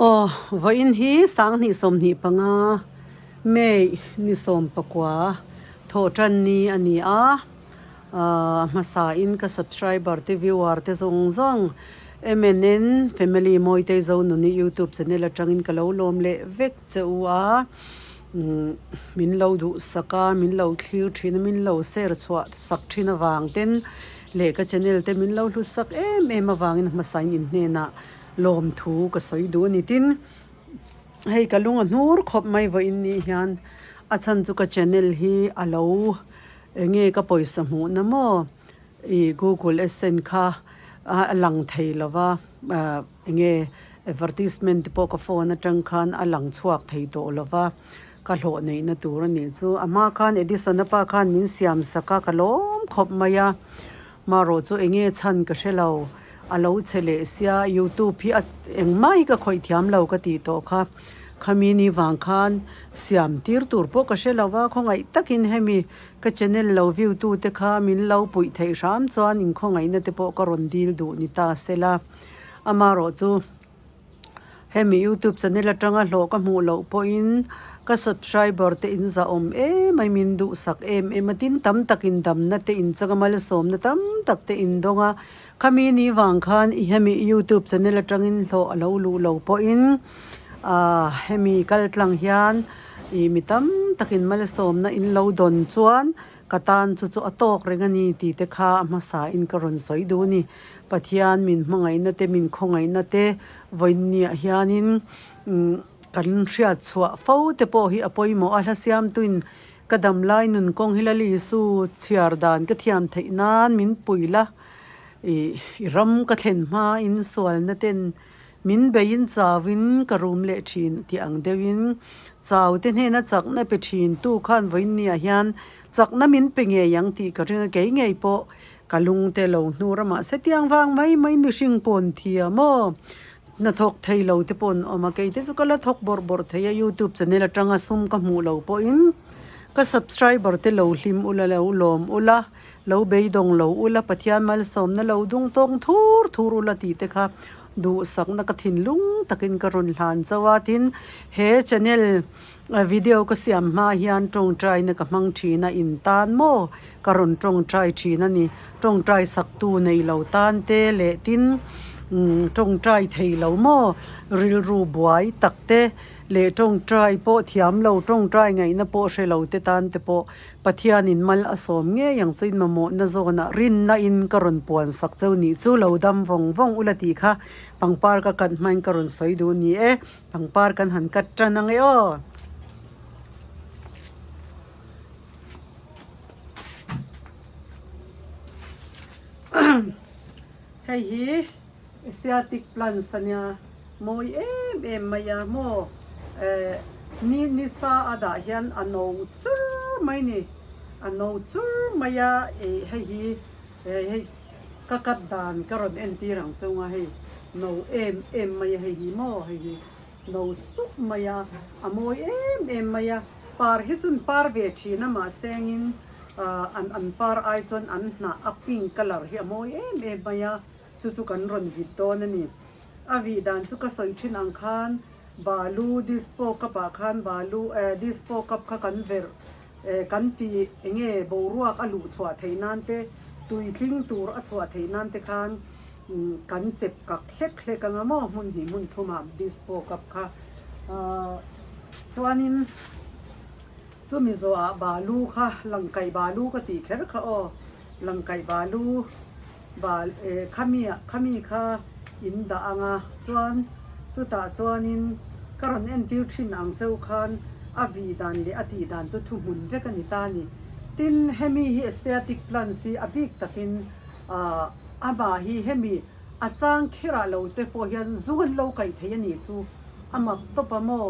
Aw, vawiin hi 2025 May ni 19 thawhtan ni a ni a, a hmasain ka subscriber te viewer te zawng zawng MNN Family Mawitei Zonuni YouTube channel atangin ka lo lawm leh vek che u a, min lo duhsak a, min lo thlir thin a, min lo share chhuah sak thin avang ten leh ka channel te min lo hlusak em em avangin hmasain in hnenah Lawmthu ka sawi duh a ni. Tin, hei ka lung a hnur khawp mai vawiin ni hian a chhan chu ka channel hi a lo eng nge ka pawisa hmuhna maw ih google adsense kha a lang thei lo va ah eng nge advertisement te pawh ka phone atang khan a lang chhuak thei tawh lo va ka hlawh neihna tur a nih chu. A hma khan Edison-a pa khan min siam sak a ka lawm khawp mai a. Marawh chu eng nge chhan ka hre lo, a lo che leh sia youtube hi a engmah hi ka khawih thiam lo ka tih tawh kha, khami ni vang khan siam tir tur pawh ka hre lo va, khawngaih takin hemi ka channel lo view tu te kha min lo puih theih hram chuan inkhawngaihna te pawh ka rawn dil duh ni ta sela, amarawh chu. Hemi youtube channel atanga hlawh ka hmuh loh pawhin ka subscriber te in zahawm em mai min duhsak em em a tin tam tak in damna te in changa malsawmna tam tak te in dawng a khami ni vang khan i hemi youtube channel atangin hlawh a lo luh loh pawhin ah hemi kal tlang hian ih mi tam takin malsawmna in lo dawn chuan ka tan chu chu a tawk reng a ni tih te kha a hmasa in ka rawn sawi duh a ni. Pathian min hmangaihna te min khawngaihna te vawiinniah hianin kan hriat chhuah fo te pawh hi a pawimawh a, hla siamtuin ka damlai nun kawng hi Lal Isu chhiar dan ka thiam theih nan min pui la ih ram ka thlen hmain sualna ten min beiin chauin ka rum leh thin tih ang deuhin chau te hnena chakna pe thin tu khan vawiinniah hian chakna min pe ngei ang tih ka ring a, kei ngei pawh Ka lung te lo hnu ramah setiang vang mai mai mihring pawn thia maw? Hnathawk thei lo te pawh an awm a, kei te chu ka la thawk bawrh bawrh thei a, youtube channel atanga sum ka hmuh lo pawhin ka subscriber te lo hlim ula lo lawm ula, lo beidawng lo ula, Pathian malsawmna lo dung tawng thur thur ula tih te kha duhsakna ka thinlung takin ka rawn hlan chauh a, tin he channel Video ka siam hma hian tawngtaina ka hmang thin a, in tan maw ka rawn tawngtai thin a ni. Tawngtai saktu nei lo tan te leh tin tawngtai thei lo maw rilru buai tak te leh tawngtai pawh thiam lo tawngtai ngaihna pawh hre lo te tan te pawh Pathianin mal a sawm ngei ang chu in mamawhna zawnah rinna in ka rawn puan sak cheu nih chu lo dam vawng vawng ula tih kha pangpar ka kat hmain ka rawn sawi duh ni e. Pangpar kan han cut tan ang e aw. Hei hi Asiatic plants a nia mawi em em mai a maw eh ni nisa a dah hian a no chur mai ni a no chur mai a ih hei hi eh hei ka cut dan ka rawn entir ang chunga hei no em em mai a hei hi maw hei hi no sup mai a a mawi em em mai a par hi chun par ve thin a mahse engin ah an an par ai chuan an hnah a pink colour hi a mawi em em mai a chu chu kan rawn vit dawn a ni a vih dan chu ka sawi thin ang khan balu dispo cup ah khan balu eh dispo cup kha kan verh Eh kan tih enge boruak a luh chhuah theih nan te, tui tling tur a chhuah theih nan te khan kan chep kak hlek hlek anga maw hmun hnih hmun thumah dispo cup kha. Ahh chuanin chumi zawhah balu kha langkaih balu ka tih kher kha aw, langkaih balu bal eh khami ah khami kha in dah anga chuan chutah chuanin ka rawn entir thin ang cheu khan a vih dan leh a tih dan chu thuhmun vek a ni ta a ni. Tin hemi hi aesthetic plants hi a bik takin ah amah hi hemi a chang kherah lo te pawh hian zung an lo kaih thei a nih chu a mak tawp a maw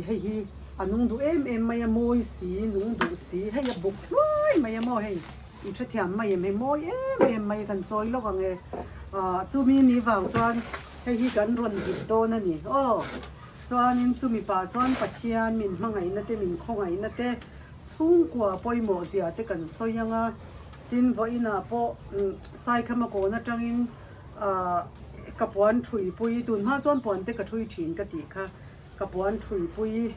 hei hi a nung duh em em mai a mawi si nung duh si hei a buk hluai mai a maw hei. I hrethiam mai em hei mawi em em mai kan chawi lawk ang e ah chumi ni vang chuan hei hi kan rawn dik dawn a ni aw chuanin chumi pah chuan Pathian min hmangaihna te min khawngaihna te chhungkua pawimawh zia te kan sawi ang a tin vawiinah pawh Saikhama kawn atangin ah. Ka puan thui pui, tun hma chuan puan te ka thui thin ka tih kha, ka puan thui pui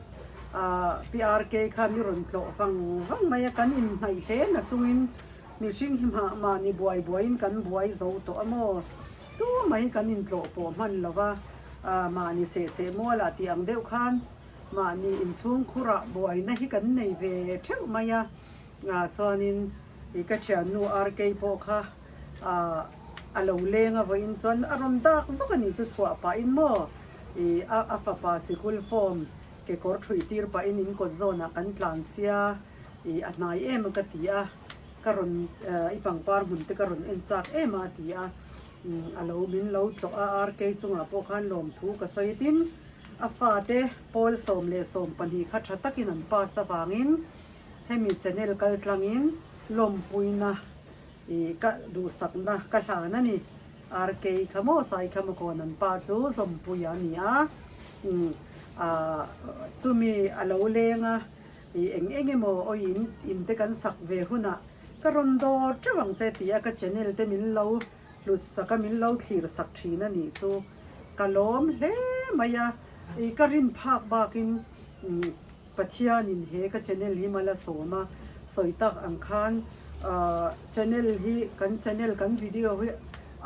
ah PRK kha mi rawn tlawh vang vang mai a, kan inhnaih hle na chungin mihring hi mah mahni buai buaiin kan buai zo tawh a maw? Tu mai kan intlawh pawh hman lo va, ah mahni seh seh mualah tih ang deuh khan mahni inchhung khurah buaina hi kan nei ve theuh mai a, ah chuanin ih ka thiannu RK pawh kha ah a lo leng a vawiin chuan a rawn dak zuk a nih chu chhuah pahin maw ih a a fapa sikul form kekawr thuih tir pahin in kawt zawnah kan tlan sia ih a hnai em a ka ti a ka rawn ah i pangpar hmun te ka rawn en chak em a a ti a umm a lo min lo tlawh a RK chungah pawh khan lawmthu ka sawi tin a fate pawl 12 kha tha takin an pass avangin hemi channel kal tlangin lawmpuina Ih ka duhsakna ka hlan a ni. RK kha maw Sai kha maw kawn an pa chu Zawmpuia a ni a. Umm ah chumi a lo leng a, ih eng eng emaw awi in in te kan sak ve hunah ka rawn dawr teuh ang che ti a ka channel te min lo hlut sak a min lo thlir sak thin a nih chu ka lawm hle mai a. Ih ka rin phak bakin umm Pathianin he ka channel hi mal a sawm a, sawi tak ang khan channel hi kan channel kan video hi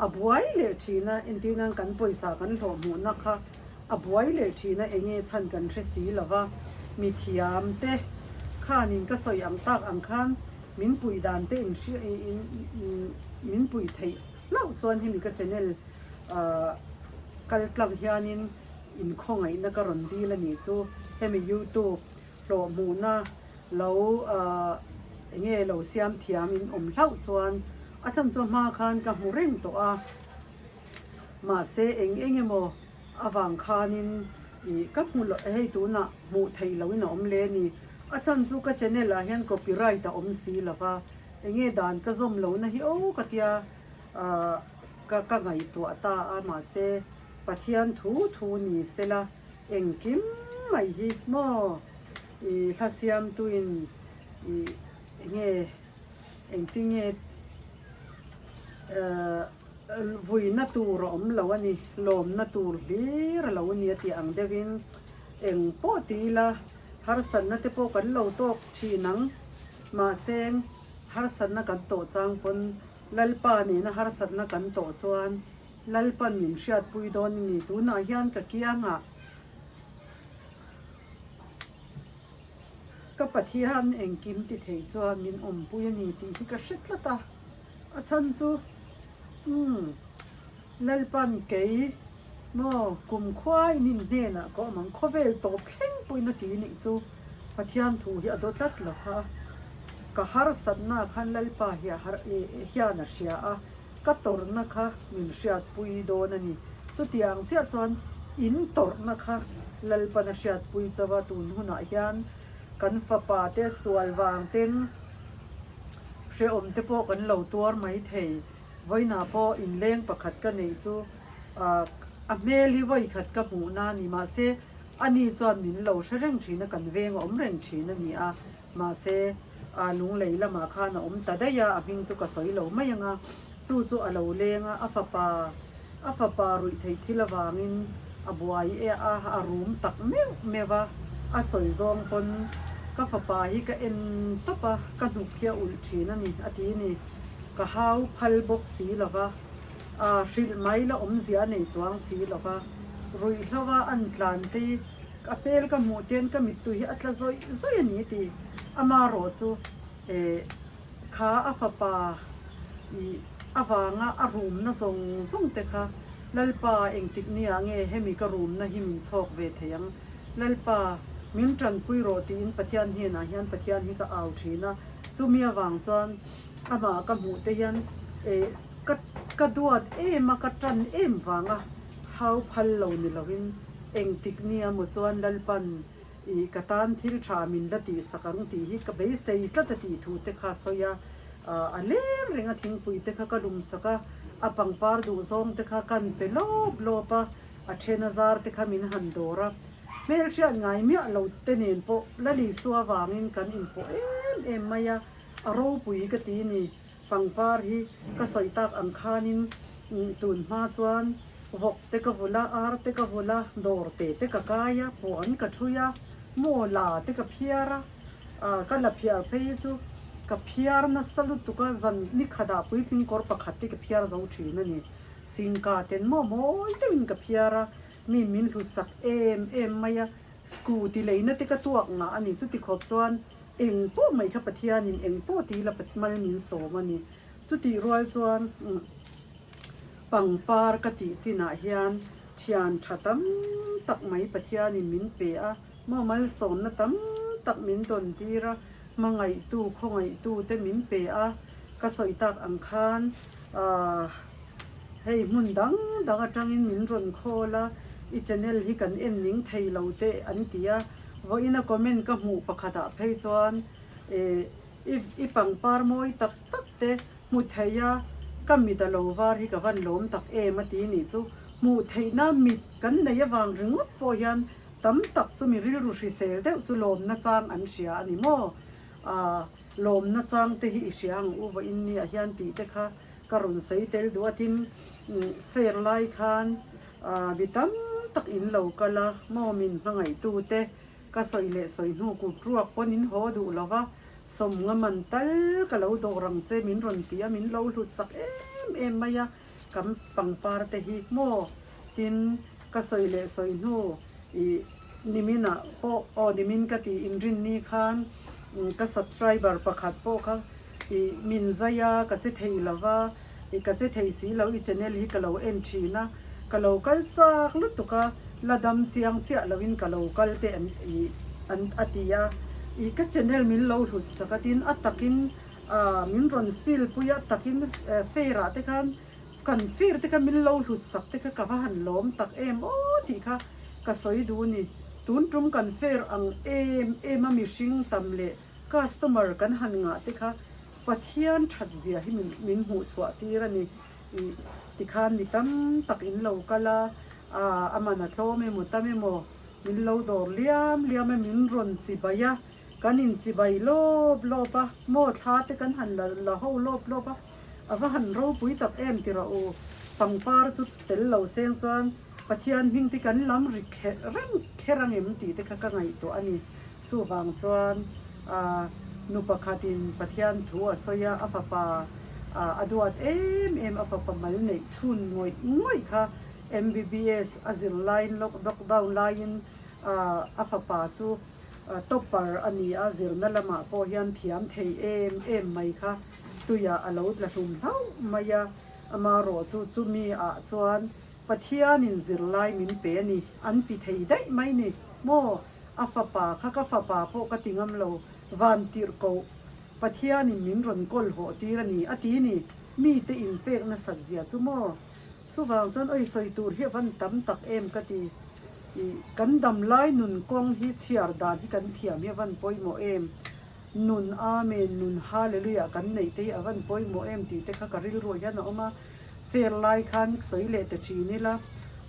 a buai leh thin a, entir nan kan pawisa kan hlawh hmuhna kha a buai leh thin a, enge chhan kan hre si lo va, mithiam te khanin ka sawi ang tak ang khan min puih dan te in hria min puih theih hlauh chuan hemi ka channel kal tlang hianin Inkhawngaihna ka rawn dil a nih chu hemi youtube hlawh hmuhna lo eng nge lo siam thiam in awm hlauh chuan a chhan chu hma khan ka hmu reng tawh a mahse eng eng emaw avang khanin ih ka hmu loh hei tunah hmuh theih lohin a awm le a ni a chhan chu ka channel ah hian copyright a awm si lova eng nge dan ka zawm lohna hi aw ka tia ah ka ka ngaihtuah ta a mahse. Pathian thu thu ni sela engkim mai hi maw i hla siamtuin i enge engtinge eh vuina tur a awm lo a ni lawmna tur hlir a lo ni a tih ang deuhin eng pawh ti ila harsatna te pawh kan lo tawk thin ang mahse harsatna kan tawh chang pawn Lalpa nena harsatna kan tawh chuan Lalpan min hriatpui dawn i ni. Tunah hian ka kiangah ka Pathian engkim ti thei chuan min awmpui a ni tih hi ka hre tlat a. A chhan chu, umm, Lalpan kei maw kumkhua in inhnenah ka awm ang, khawvel tawp thleng pawhin a ti nih chu Pathian thu hi a daw tlat lo kha. Ka harsatna khan Lalpa hi a hian a hria a. Ka tawrhna kha min hriatpui dawn a ni. Chutiang chiah chuan in tawrhna kha Lalpan a hriatpui chauh a, tun hunah hian kan fapa te sual vang ten hrehawm te pawh kan lo tuar mai thei. Vawiinah pawh inleng pakhat ka neih chu a hmel hi vawi khat ka hmuhna a ni. Mahse, ani chuan min lo hre reng thin a, kan veng a awm reng thin a ni a. Mahse, a lunglei lamah khan a awm ta daih a, a hming chu ka sawi lo mai ang a. Chu chu a lo leng a, a fapa, a fapa ruih theih thil avangin a buai e a, a rum tak meuh meuh a. A sawi zawng pawn ka fapa hi ka en tawp a, ka hnuk hi a ulh thin a ni, a ti ni. Ka hau phal bawk si lo va, a hrilh mai la awmzia a nei chuang si lo va, ruihhlo a an tlan te hi A hmel ka hmuh ten ka mittui hi a tla zawih zawih a ni ti. Ama rawh chu eh kha a fapa ih avanga a rumna zawng zawng te kha Lalpa engtik nia nge hemi ka rumna hi min chhawk ve thei ang. Lalpa min tanpui rawh tiin Pathian hnenah hian Pathian hi ka au thin a. Chumi avang chuan amah ka hmuh te hian eh ka ka duat em a ka tan em vanga hau phal lo ni lovin Engtik nia maw chuan Lalpan i ka tan thil tha min la tihsak ang tih hi ka beisei tlat a tih thu te kha sawi a, a leng reng a thingpui te kha ka lumsak a, a pangpar duh zawng te kha kan pe lawp lawp a, a then a zar te kha min han dawr a, hmelhriat ngai miah lo te nen pawh Lalisua vangin kan inpawh em em mai a, a ropui ka ti ni. Pangpar hi ka sawi tak ang khanin tun hma chuan. Vawk te ka vulh a, ar te ka vulh a, dawr te te ka kai a, puan ka thui a, maw la te ka phiar a, ah ka la phiar phei hi chu ka phiar nasa lutuk a, zan ni khatah puitling kawr pakhat te ka phiar zo thin a ni. Singka ten maw mawi deuhin ka phiar a, mi min hlusak em em mai a, scooty leina te ka tuak ngah a ni. Chuti khawp chuan eng pawh mai kha Pathianin eng pawh ti ila mal min sawm a ni. Chutih rual chuan pangpar ka tih chinah hian thian tha tam tak mai Pathianin min pe a, maw malsawmna tam tak min dawn tir a, hmangaihtu khawngaihtu te min pe a, ka sawi tak ang khan ahh hei hmun dang dang atangin min rawn khawl a, i channel hi kan en ning thei lo te an ti a, vawiina comment ka hmuh pakhatah phei chuan eh I i pangpar mawi tak tak te hmu thei a, ka mit a lo var hi ka van lawm tak em a ti nih chu. Hmuh theihna mit kan nei avang ringawt pawh hian tam tak chu mi rilru hrisel deuh chu lawmna chang an hria a ni maw? Aaa lawmna chang te hi i hria ang u vawiin ni ah hian tih te kha ka rawn sawi tel duh a tin fair lai khan aaa mi tam tak in lo kal a maw min hmangaihtu te Ka sawi leh sawi hnu kut ruak pawn in haw duh lo va, sawmnga man tal ka lo dawr ang che min rawn ti a, min lo hlut sak em em mai a, kan pangpar te hi maw? Tin, ka sawi leh sawi hnu ih niminah pawh aw nimin ka tih inrinni khan ka subscriber pakhat pawh kha ih min zai a, ka che thei lo va, ih ka che thei si lo i channel hi ka lo en thin a, ka lo kal chak lutuk a, la dam chiang chiah lo in ka lo kal te an ih an a ti a, ih ka channel min lo hlut sak a tin a takin ah min rawn feel pui a takin fair ah te khan kan fair te kha min lo hlut sak te kha ka va han lawm tak em aw tih kha ka sawi duh a ni, tun tum kan fair ang em em a mihring tam leh customer kan han ngah te kha Pathian that zia hi min min hmuh chhuah tir a ni. Ih tikhan mi tam tak in lo kal a, ah a man a tlawm emaw tam emaw min lo dawr liam liam a, min rawn chibai a, kan in chibai lawp lawp a, maw thla te kan han la la ho lawp lawp a, a va han ropui tak em ti rawh u, pangpar chu tel lo seng chuan Pathian hming te kan lam ri kher reng kher angem tih te kha ka ngaihtuah a ni. Chuvang chuan nu pakhatin Pathian thu a sawi a, a fapa a duat em em, a fapa mal neih chhun ngawih ngawih kha MBBS a zir laiin lockdown laiin a fapa chu topper a ni a, zirna lamah pawh hian thiam thei em em mai kha tuiah a lo tla hlum hlauh mai a, amarawh chu chumi ah chuan Pathianin zirlai min pe a ni an ti thei daih mai ni maw? A fapa kha ka fapa pawh ka ti ngam lo, van tirh koh Pathianin min rawn kawl hawh tir a ni, a ti ni. Mite inpek nasat zia chu maw? Chuvang chuan awi sawi tur hi a van tam tak em ka ti. Ih, kan dam lai nun kawng hi chhiar dan hi kan thiam hi a van pawimawh em? Nun Amen, nun Hallelujah kan neih te hi a van pawimawh em tih te kha ka rilruah hian a awm a. Fair lai khan sawi leh ta thin ila,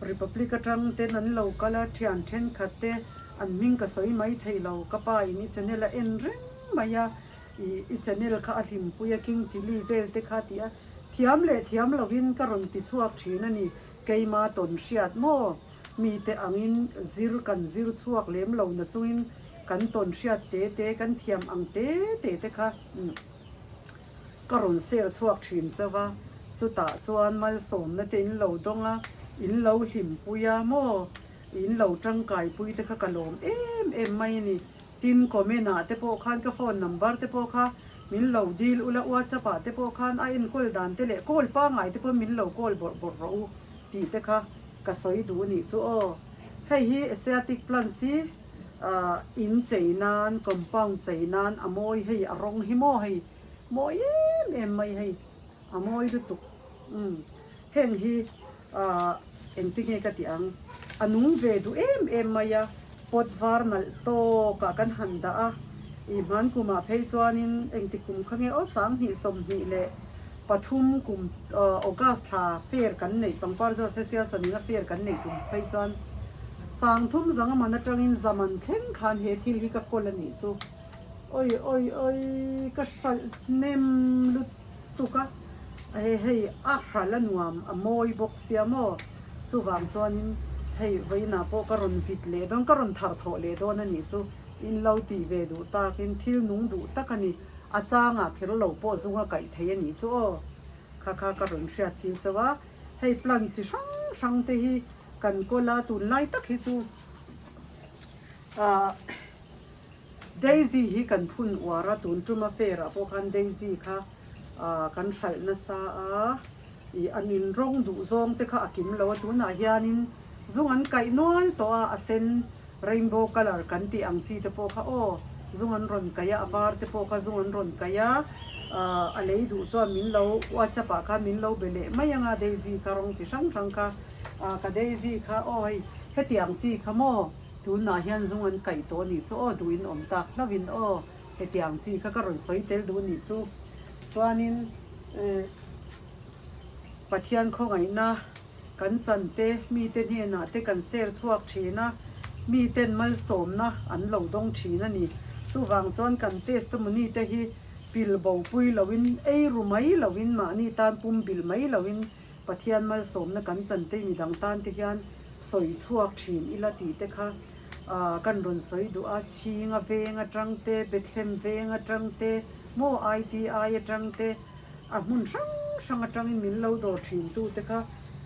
Republic atang ten an lo kal a, thian thenkhat te an hming ka sawi mai thei lo, ka pa in i channel a en reng mai a, ih i channel kha a hlimpui a King Chilli vel te kha tih a, thiam leh thiam lovin ka rawn ti chhuak thin a ni, keima tawn hriat maw? Mite angin zir kan zir chhuak lem lo na chungin kan tawn hriat te te kan thiam ang te te te kha. Ka rawn ser chhuak thin chauh a, chutah chuan malsawmna te in lo dawng a, in lo hlimpui a maw, in lo tangkaipui te kha ka lawm em em mai a ni. Tin, comment ah te pawh khan ka phone number te pawh kha min lo dil ula, WhatsApp ah te pawh khan a enkawl dan te leh call pangngai te pawh min lo call bawrh bawrh rawh u tih te kha ka sawi duh a nih chu aw. Hei hi Asiatic plants hi ah in chei nan, compound chei nan a mawi hei a rawng hi maw hei. Mawi em em mai hei, a mawi lutuk. Umm heng hi ah engti nge ka tih ang, a nung ve duh em em mai a, pot var nalh tawk ah kan han dah a, ih hman kum ah phei chuanin engti kum kha nge aw 2023 kum August thla fair kan neih pangpar zawh Association in a fair kan neih tum phei chuan 3000 man atangin zaman thleng khan he thil hi ka kawl a nih chu. Oi oi oi ka hralh hnem lutuk a, he hei a hralh a nuam a mawi bawk sia maw? Chuvang chuanin hei vawiinah pawh ka rawn vit leh dawn, ka rawn thar thawh leh dawn a nih chu. In lo tih ve duh takin thil nung duh tak a ni. A changah kher lo pawh zunga kaih thei a nih chu aw. Kha kha ka rawn hriat tir chauh a. Hei plant chi hrang hrang te hi kan kawl a, tunlai tak hi chu ah Daisy hi kan phun uar a, tun tuma fair ah pawh khan Daisy kha ah kan hralh nasa a, ih an in rawng duh zawng te kha a kim lo a, tunah hianin zung an kaih nual tawh a, a sen rainbow colour kan tih ang chi te pawh kha aw zung an rawn kaih a, a var te pawh kha zung an rawn kaih a, ah a lei duh chuan min lo whatsapp ah khan min lo be leh mai ang a, Daisy kha rawng chi hrang hrang kha ah ka Daisy kha aw hei hetiang chi kha maw. Tunah hian zung an kaih tawh anih chu aw duhin awm tak hlauhin aw hetiang chi kha ka rawn sawi tel duh anih chu. Chuanin eh Pathian khawngaihna kan chan te mite hnenah te kan ser chhuak thin a, miten malsawmna an lo dawng thin a ni. Chuvang chuan kan testimony te hi pil bo pui loin ei ru mai loin mahni tan pum bil mai loin Pathian malsawmna kan chan te midang tan te hian sawi chhuak thin ila tih te kha kan rawn sawi duh a, Chhinga veng atang te, Bethlehem veng atang te, maw ITI atang te, a hmun hrang hrang atangin min lo dawr thin tu te kha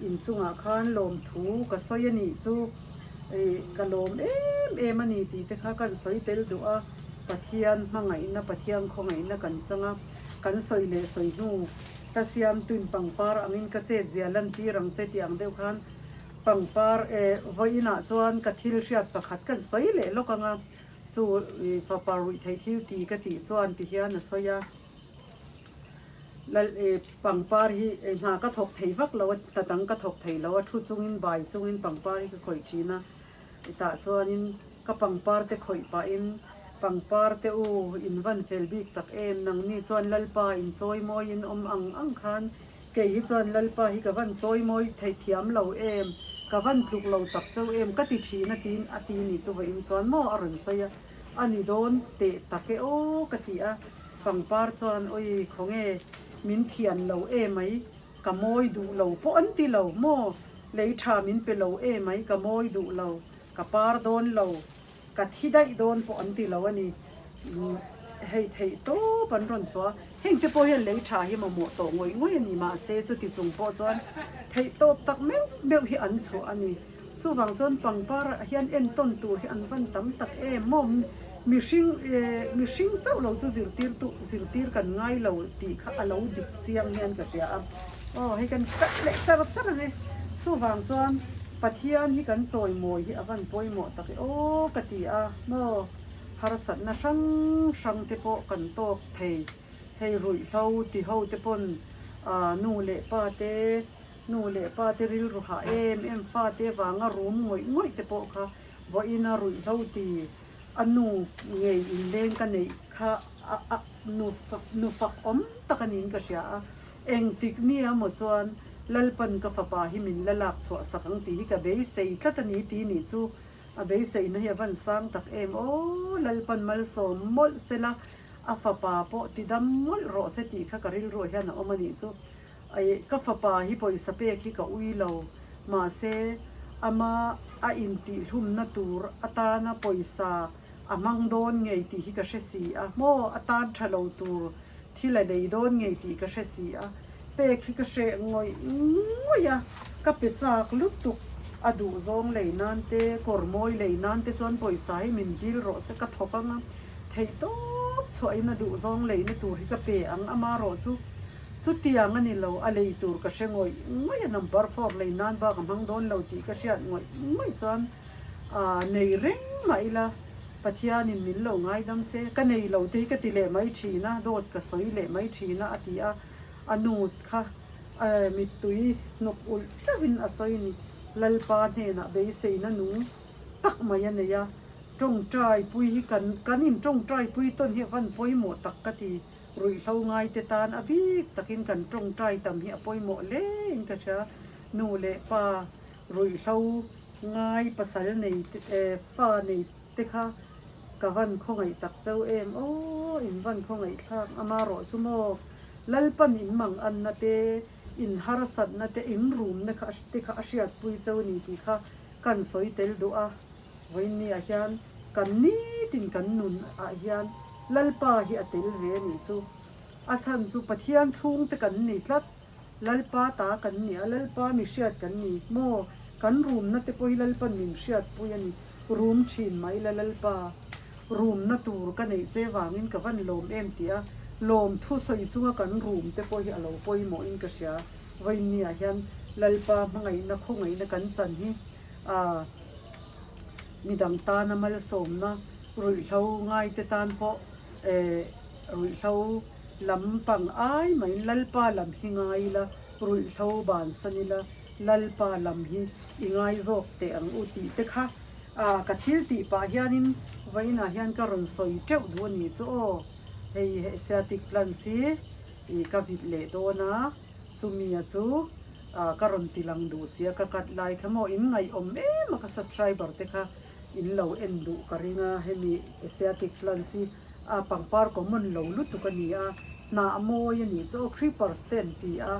inchungah khan lawmthu ka sawi a nih chu ih ka lawm em em a ni tih te kha kan sawi tel duh a, Pathian hmangaihna, Pathian khawngaihna kan chang a, kan sawi leh sawi hnu Ka siamtuin pangpar angin ka chet zia lantir ang che tih ang deuh khan pangpar eh vawiinah chuan ka thil hriat pakhat kan sawi leh lawk ang a, chu fapa ruih theih thil ti ka tih chuan ti hian a sawi a, lal eh pangpar hi eh hna ka thawk thei vak lo a, hna dang ka thawk thei lo a, thu chungin bai chungin pangpar hi ka khawih thin a. Tah chuanin ka pangpar te khawih pahin, Pangpar te u, in van fel bik tak em, nangni chuan Lalpa in chawi mawi in awm ang ang khan, kei hi chuan Lalpa hi ka van chawi mawi theih thiam lo em, ka van tluk lo tak cheu em ka ti thin a tiin a ti ni chu vawiin chuan maw a rawn sawi a, a ni dawn teh tak e aw ka ti a, pangpar chuan awi khawnge min thian lo emai, Ka mawi duh lo pawh an ti lo maw? Lei tha min pe lo emai ka mawi duh lo, ka par dawn lo, ka thi daih dawn pawh an ti lo a ni. Hei theih tawp an rawn chhuah a, heng te pawh hian lei tha hi mamawh tawh ngawih ngawih a ni mahse chuti chung pawh chuan theih tawp tak meuh meuh hi an chhuah a ni. Chuvang chuan pangpar ah hian entawn tur hi an van tam tak em maw? Mihring eh mihring chauh lo chu zirtir tu zirtir kan ngai lo tih kha a lo dik chiang hian ka hria a. Aw hei kan cut leh char char ang e. Chuvang chuan Pathian hi kan chawimawi hi a van pawimawh tak e aw ka ti a maw? Harsatna hrang hrang te pawh kan tawk thei. Hei ruihhlo ti ho te pawn ah nu leh pa te Nu leh pa te rilru hah em em fa te vanga rum ngawih ngawih te pawh kha vawiin a ruihhlo ti a nu ngei inleng ka neih kha a a nu nu fak awm tak a niin ka hria a, engtik nia maw chuan Lalpan ka fapa hi min la lak chhuah sak ang tih hi ka beisei tlat a ni tih nih chu a beiseina hi a van sang tak em aw Lalpan malsawm mawlh sela a fapa pawh ti dam mawlh rawh se tih kha ka rilruah hian a awm a nih chu. Aih, ka fapa hi pawisa pek hi ka ui lo, mahse ama a intihhlumna tur atana pawisa a hmang dawn ngei tih hi ka hre si a, maw a tan tha lo tur thil a lei dawn ngei tih ka hre si a, pek hi ka hreh ngawih ngawih a, ka pe chak lutuk, a duhzawng lei nan te, kawr mawi lei nan te chuan pawisa hi min dil rawh se ka thawk ang a, theihtawp chhuahin a duhzawng leina tur hi ka pe ang, amarawh chu. Chutiang a ni lo, a lei tur ka hre ngawih ngawih a, number four lei nan bak a hmang dawn lo tih ka hriat ngawih ngawih chuan aah nei reng mah ila Pathianin min lo ngaidam se, ka nei lo te hi ka ti leh mai thin a, dawt ka sawi leh mai thin a a ti a, a nu kha eh mittui hnuk ulh teuhin a sawi ni, Lalpa hnenah beiseina nung tak mai a nei a, tawngtai pui hi kan kan intawngtai pui tawn hi a van pawimawh tak ka ti. Ruihhlo ngaite tan a bik takin kan tawngtai tam hi a pawimawh hle in ka hria. Nu leh pa ruihhlo ngai pasal nei te fa nei te kha ka van khawngaih tak cheu em aw in van khawngaih thlak ama rawh chu maw Lalpan in mang anna te. In harsatna te, in rumna kha te kha a hriatpui cheu a ni tih kha kan sawi tel duh a. Vawiinniah hian kan nitin kan nun ah hian Lalpa hi a tel ve a nih chu. A chhan chu Pathian chhungte kan ni tlat. Lalpa ta kan ni a, Lalpa mi hriat kan ni maw? Kan rumna te pawh hi Lalpan min hriatpui a ni. Rum thin mai la Lalpa, rumna tur ka neih che vangin ka van lawm em tih a, lawm thu sawi chunga kan rum te pawh hi a lo pawimawhin ka hria. Vawiinniah hian Lalpa hmangaihna khawngaihna kan chan hi a midang tana malsawmna ruihhlo ngaite tan pawh eh ruihhlo lam pang ai maiin Lalpa lam hi ngai ila, ruihhlo bansan ila, Lalpa lam hi i ngai zawk teh ang u tih te kha ah ka thil tih pah hianin vawiinah hian ka rawn sawi teuh duh a nih chu aw. Hei Asiatic plants hi ih ka vit leh dawn a, chumia chu ah ka rawn ti lang duh sia ka cut lai kha maw in ngaihawm em a ka subscriber te kha in lo en duh ka ring a hemi Asiatic plants hi a pangpar common lo lutuk a ni a, hnah mawi a nih chu aw creepers te an ti a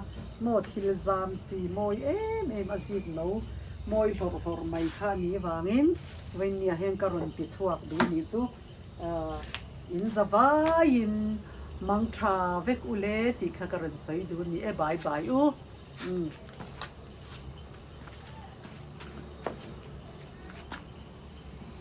maw thil zam chi mawi em em a zik no mawi hlawrh hlawrh mai kha a nih vangin vawiinniah hian ka rawn ti chhuak duh a nih chu ahh in za vaiin mang tha vek u le tih kha ka rawn sawi duh a ni e bye bye u umm.